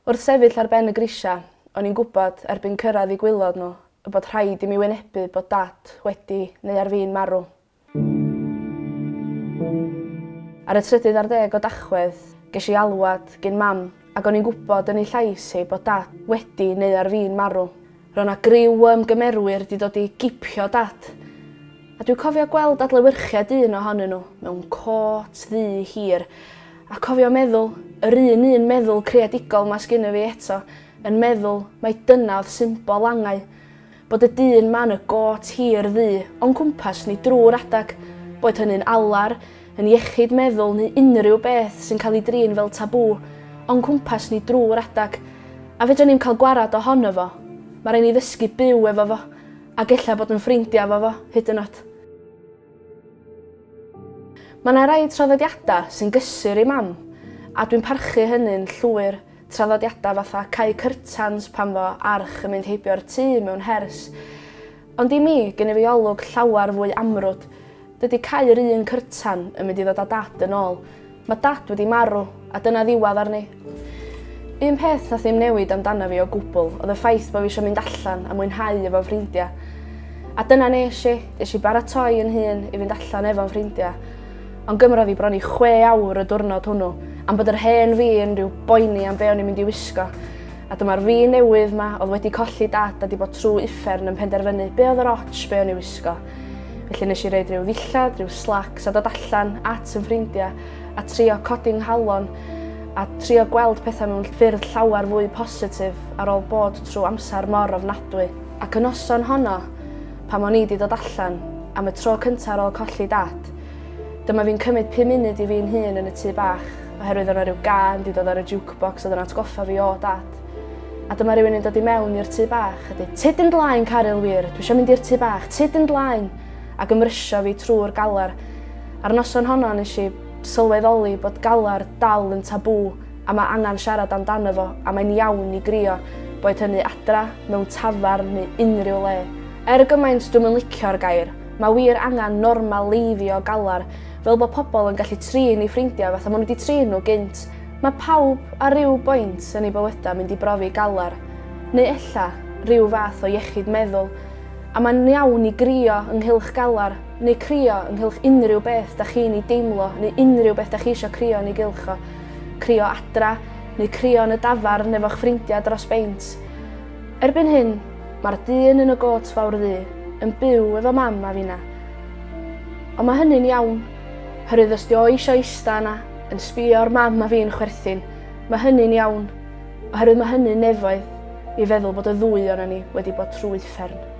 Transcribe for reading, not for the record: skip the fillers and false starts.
Wrth sefyll ar ben y grisia, o'n i'n gwybod erbyn cyrraedd i gwylod nhw y bod rhaid i mi wynebu bod dad wedi neu ar fin marw. Ar y trydydd ar ddeg o Dachwedd, ges i alwad gin mam ac o'n i'n gwybod yn ei llais hi bod dad wedi neu ar fin marw. Roedd 'na griw o ymgymerwyr 'di dod i gipio dad. A dwi'n cofio gweld adlewyrchiad un ohonyn nhw mewn cot ddu hir a cofio meddwl, yr un un meddwl creadigol 'ma sgynna fi eto, yn meddwl mai dyna oedd symbol angau. Bod y dyn 'ma yn y got hir ddu o'n cwmpas ni drwy'r adag, boed hynny'n alar, yn iechyd meddwl neu unrhyw beth sy'n cael ei drin fel tabŵ, o'n cwmpas ni drwy'r adag. A fedra ni'm cael gwarad ohono fo. Mae rhaid ni ddysgu byw efo fo, ac ella bod yn ffrindiau efo fo, hyd yn oed. Mae yna rai traddodiadau sy'n gysur i mam, a dwi'n parchu hynny'n llwyr, traddodiadau fatha cau cyrtans pan fo arch yn mynd heibio'r tŷ mewn hers. Ond i mi, gennyf fi olwg llawer fwy amrwd. Dydy cau'r un cyrtan yn mynd i ddod â dad yn ôl. Mae dad wedi marw, a dyna ddiwedd arni. Un peth nath ddim newid amdano fi o gwbl oedd y ffaith bod fi eisiau mynd allan a mwynhau efo'n ffrindiau. A dyna nes i, nes i baratoi yn hun i fynd allan efo'n ffrindiau. Ond gymrodd i bron i chwe awr y diwrnod hwnnw, am bod yr hen fi yn rhyw boeni am be o'n i'n mynd i wisgo. A dyma'r fi newydd ma oedd wedi colli dad a di bod trwy uffern yn penderfynu be oedd yr otsh be o'n i wisgo. Felly nes i roid rhyw ddillad, rhyw slacks a dod allan at yn ffrindiau a trio codi nghalon a trio gweld pethau mewn ffyrdd llawer fwy positif ar ôl bod trwy amser mor ofnadwy. Ac y noson honno, pan o'n i 'di dod allan am y tro cyntaf ar ôl colli dad, dyma fi'n cymryd pum munud i fi'n hun yn y tŷ bach, oherwydd o'na rhyw gân 'di dod ar y jukebox oedd yn atgoffa fi o dad. A dyma rhywun yn dod i mewn i'r tŷ bach a dweud, tyd yn dlaen Caryl wir, dwi eisiau mynd i'r tŷ bach, tyd yn dlaen! Ac ymrysio fi trwy'r galar. A'r noson honno nes i sylweddoli bod galar dal yn tabŵ a mae angen siarad amdano fo a mae'n iawn i grio, boed hynny adra, mewn tafarn neu unrhyw le. Er gymaint dwi'm yn licio'r gair, mae wir angen normaleiddio galar fel bod pobl yn gallu trin eu ffrindiau fatha maen nhw wedi trin nhw gynt. Mae pawb ar ryw boint yn eu bywydau mynd i brofi galar, neu ella ryw fath o iechyd meddwl, A mae'n iawn i grio ynghylch galar, neu crio ynghylch unrhyw beth da chi'n ei deimlo, neu unrhyw beth da chi eisiau crio yn ei gylch o. Crio adra, neu crio yn y dafarn efo'ch ffrindiau dros beint. Erbyn hyn, mae'r dyn yn y got fawr ddu yn byw efo mam a finna. Ond mae hynny'n iawn, oherwydd os 'di o eisiau ista yna, yn sbio ar mam a fi'n chwerthin, mae hynny'n iawn, oherwydd mae hynny'n nefoedd i feddwl bod y ddwy ohonon ni wedi bod trwy uffern.